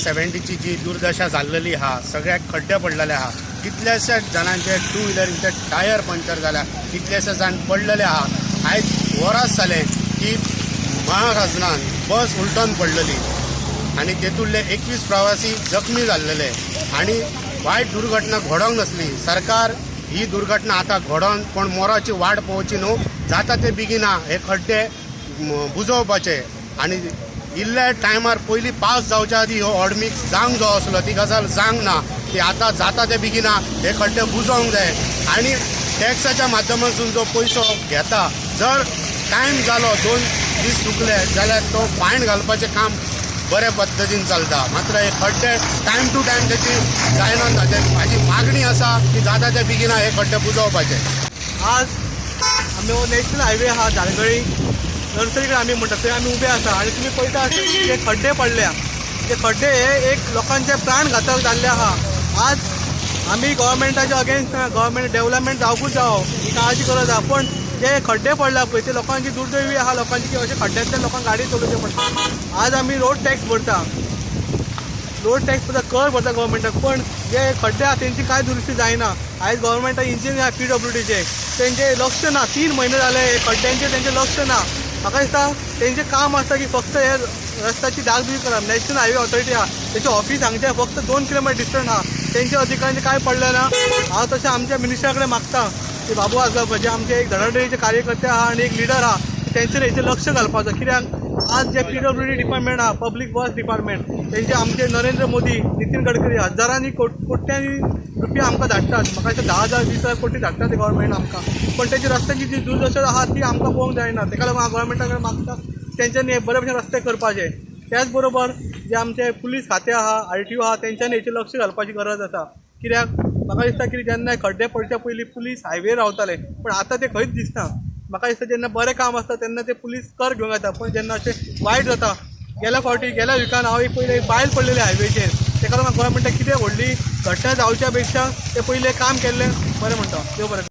सेव्हन्टीची जी दुर्दशा जाल्लेली आहा, सगळ्याक खड्डे पडलेले आहा, कितल्याशाच जाणांचे टू व्हिलरींचे टायर पंक्चर जाल्या, कितलेशे जाण पडलेले आहा. आयज वरास जालें की महाराजनान बस उलटून पडलेली आनी तेतूंतले 21 प्रवासी जखमी जाल्लेले आनी वायट दुर्घटना घडोवंक नासली. सरकार ही दुर्घटना आतां घडोवन कोण मोराची वाट पळोवची न्हू, जाता ते बेगिना हे खड्डे बुजोवपाचे आनी इल्ल्या टायमार पयलीं पावस जावच्या आदी हो हॉटमिक्स जावंक जावो आसलो, ती गजाल जावंक ना. ती आतां जाता ते बेगिना हे खड्डे बुजोवंक जाय आनी टॅक्साच्या माध्यमांतसून जो पयसो घेता, जर टायम जालो, 2 दीस चुकले जाल्यार तो फायन घालपाचें काम बऱ्या पद्दतीन चलता. मात्र हे खड्डे टायम टू टायम त्याची जायना. म्हाजी मागणी आसा की जाता ते बेगिना हे खड्डे बुजोवपाचे. आज आमी हो नॅशनल हायवे आहा, धारगळी नर्सरी कडेन आमी म्हणटा थंय आमी उबे आसा आनी तुमी पळयता आसतले की जे खड्डे पडल्या, ते खड्डे हे एक लोकांचे प्राण घातक जाल्ले आहा. आज आमी गव्हर्मेंटाच्या अगेन्स्ट ना. गव्हर्मेंट डेव्हलपमेंट जावकूच जावो ही काळाची गरज आहा, पण जे खड्डे पडल्या पळय ते लोकांची दुर्दैवी आहा लोकांची की अशे खड्ड्यांतल्यान लोकांक गाडी चलोवची पडटा. आज आमी रोड टॅक्स भरता, रोड टॅक्स भरता, कर भरता गव्हर्मेंटाक, पण जे खड्डे आहा तेंची कांय दुरुस्ती जायना. आयज गव्हर्मेंटा इंजिनियर आहा पीडब्ल्यूडीचे, तेंचे लक्ष ना. 3 म्हयने जाले हे खड्ड्यांचेर तेंचें लक्ष ना. म्हाका दिसता तेंचें काम आसता की फक्त हे रस्त्याची डागडुजी करप. नॅशनल हायवे ऑथॉरिटी आहा, तेचें ऑफीस हांगचें फक्त 2 किलोमिटर डिस्टन्स आहा. तेंच्या अधिकाऱ्यांचें कांय पडलें ना. हांव तशें आमच्या मिनिस्टरा कडेन मागता की बाबू आजगांवकर जे आमचे एक धडाडीचे कार्यकर्ते आहा आनी एक लिडर आहा, तेंचेर हेचेर लक्ष घालपाचो. कित्याक आज जे पीडब्ल्यूडी डिपार्टमेंट आहा, पब्लीक वर्क्स डिपार्टमेंट, तेंचे आमचे नरेंद्र मोदी, नितीन गडकरी हजारांनी कोट्यांनी रुपया आमकां धाडटात. म्हाका दिसता 10,000 20,000 कोटी धाडटात ते गव्हर्मेंट आमकां, पण तेजी रस्त्याची जी दुर्दशा आहा ती आमकां पळोवंक जायना. तेका लागून हांव गव्हर्मेंटा कडेन मागता तेंच्यांनी हे बरे भशेन रस्ते करपाचे. त्याच बरोबर जे आमचे पुलीस खातें आहा, आरटीओ आहा, तेंच्यांनी हेचेर लक्ष घालपाची गरज आसा. कित्याक म्हाका दिसता की जेन्ना खड्डे पडच्या पयलीं पुलीस हायवेर रावताले, पण आतां ते खंयच दिसना. म्हाका दिसता जेन्ना बरें काम आसता तेन्ना ते पुलीस कर घेवंक येता, पण जेन्ना अशें वायट जाता, गेल्या फावटी गेल्या विकान हांव एक पयलें एक बायल पडलेली हायवेचेर. तेका लागून गव्हर्मेंटाक कितें व्हडली घटना जावच्या पेक्षा ते पयलें काम केल्लें बरें म्हणटा. देव बरें करूं.